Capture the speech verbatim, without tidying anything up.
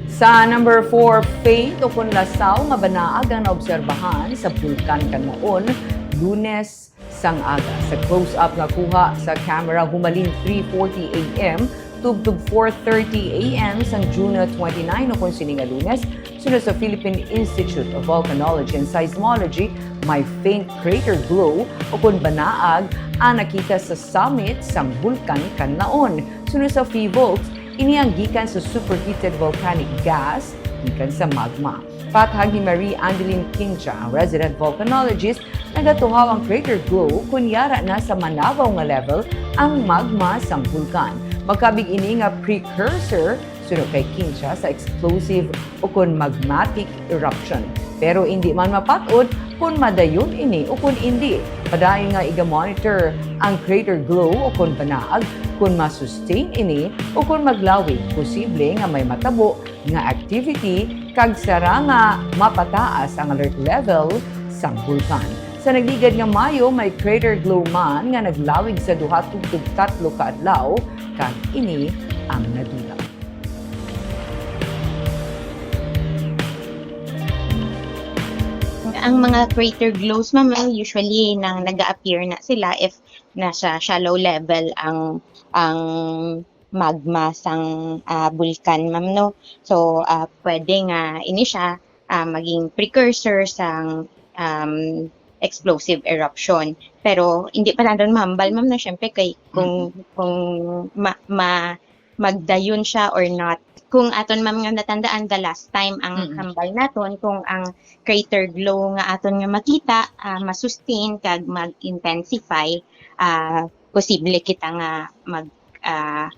Sa number four, faint o kon lasaw nga banaag ang naobserbahan sa Bulkan Kanlaon, Lunes sang aga. Sa close-up nga kuha sa camera humalin three forty A M tubtob four thirty A M sang June twenty-nine o kon sini nga Lunes, suno sa Philippine Institute of Volcanology and Seismology, may faint crater glow o kon banaag ang nakita sa summit sang Bulkan Kanlaon. Suno sa PHIVOLCS, ini ang gikan sa superheated volcanic gas gikan sa magma. Pathag ni Marie Angeline Quincha, ang resident volcanologist, nagatuhaw ang crater glow kon yara na sa manabaw nga level ang magma sang bulkan. Makabig ini nga precursor, suno kay Quincha, sa explosive o kon magmatic eruption. Pero indi man mapat-od kon madayon ini o kon indi. Padayon nga iga-monitor ang crater glow o kon banaag kon ma-sustain ini o kon maglawig, posible nga may matabo nga activity kag sara nga mapataas ang alert level sang bulkan. Sa nagligad nga Mayo, may crater glow man nga naglawig sa duha tubtob tatlo ka adlaw, kag ini ang nadula. Ang mga crater glows, ma'am, usually nang nag-appear na sila if nasa shallow level ang ang magma sang ah, bulkan, ma'am, no? So, ah, pwede nga ini siya ah, maging precursor sang um, explosive eruption. Pero hindi pa naton mahambal, ma'am, no? Syempre, kay kung kung ma, ma magdayon siya or not. Kung aton, ma'am, nga natandaan, the last time ang Mm. hambal naton kung ang crater glow nga aton nga makita ah, ma-sustain kag mag-intensify, ah, posible kita nga mag ah,